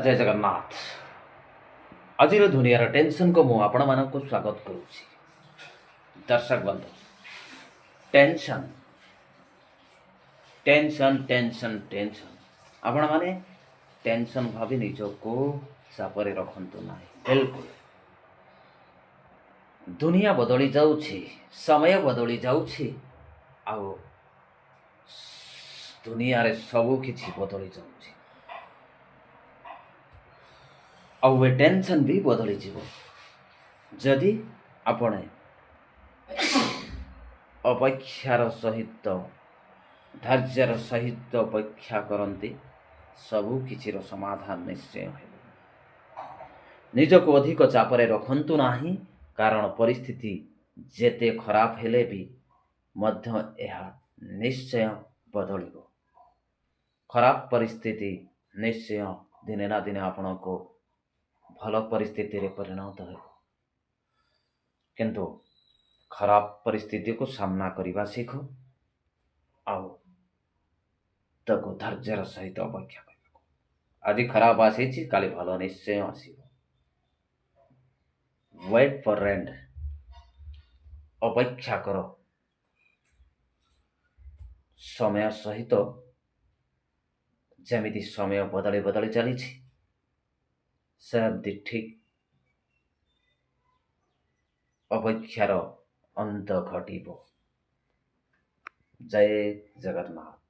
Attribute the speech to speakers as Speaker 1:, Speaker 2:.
Speaker 1: ଜୟ ଜଗନ୍ନାଥ। ଆଜିର ଦୁନିଆର ଟେନସନକୁ ମୁଁ ଆପଣମାନଙ୍କୁ ସ୍ୱାଗତ କରୁଛି। ଦର୍ଶକ ବନ୍ଧୁ, ଟେନସନ୍, ଟେନସନ୍, ଟେନସନ୍, ଟେନସନ୍। ଆପଣମାନେ ଟେନସନ୍ ଭାବି ନିଜକୁ ଚାପରେ ରଖନ୍ତୁ ନାହିଁ ବିଲକୁଲ। ଦୁନିଆ ବଦଳି ଯାଉଛି, ସମୟ ବଦଳି ଯାଉଛି ଆଉ ଦୁନିଆରେ ସବୁ କିଛି ବଦଳି ଯାଉଛି ଆଉ ଏ ଟେନସନ୍ ବି ବଦଳିଯିବ, ଯଦି ଆପଣ ଅପେକ୍ଷାର ସହିତ, ଧୈର୍ଯ୍ୟର ସହିତ ଅପେକ୍ଷା କରନ୍ତି। ସବୁ କିଛିର ସମାଧାନ ନିଶ୍ଚୟ ହେବ। ନିଜକୁ ଅଧିକ ଚାପରେ ରଖନ୍ତୁ ନାହିଁ, କାରଣ ପରିସ୍ଥିତି ଯେତେ ଖରାପ ହେଲେ ବି ମଧ୍ୟ ଏହା ନିଶ୍ଚୟ ବଦଳିବ। ଖରାପ ପରିସ୍ଥିତି ନିଶ୍ଚୟ ଦିନେ ନା ଦିନେ ଆପଣଙ୍କୁ ଭଲ ପରିସ୍ଥିତିରେ ପରିଣତ ହେବ। କିନ୍ତୁ ଖରାପ ପରିସ୍ଥିତିକୁ ସାମ୍ନା କରିବା ଶିଖ ଆଉ ତାକୁ ଧୈର୍ଯ୍ୟର ସହିତ ଅପେକ୍ଷା କରିବାକୁ। ଆଜି ଖରାପ ଆସିଛି, କାଲି ଭଲ ନିଶ୍ଚୟ ଆସିବ। Wait for end, ଅପେକ୍ଷା କର। ସମୟ ସହିତ ଯେମିତି ସମୟ ବଦଳି ବଦଳି ଚାଲିଛି, ସେମିତି ଠିକ୍ ଅପେକ୍ଷାର ଅନ୍ତ ଘଟିବ। ଜୟ ଜଗନ୍ନାଥ।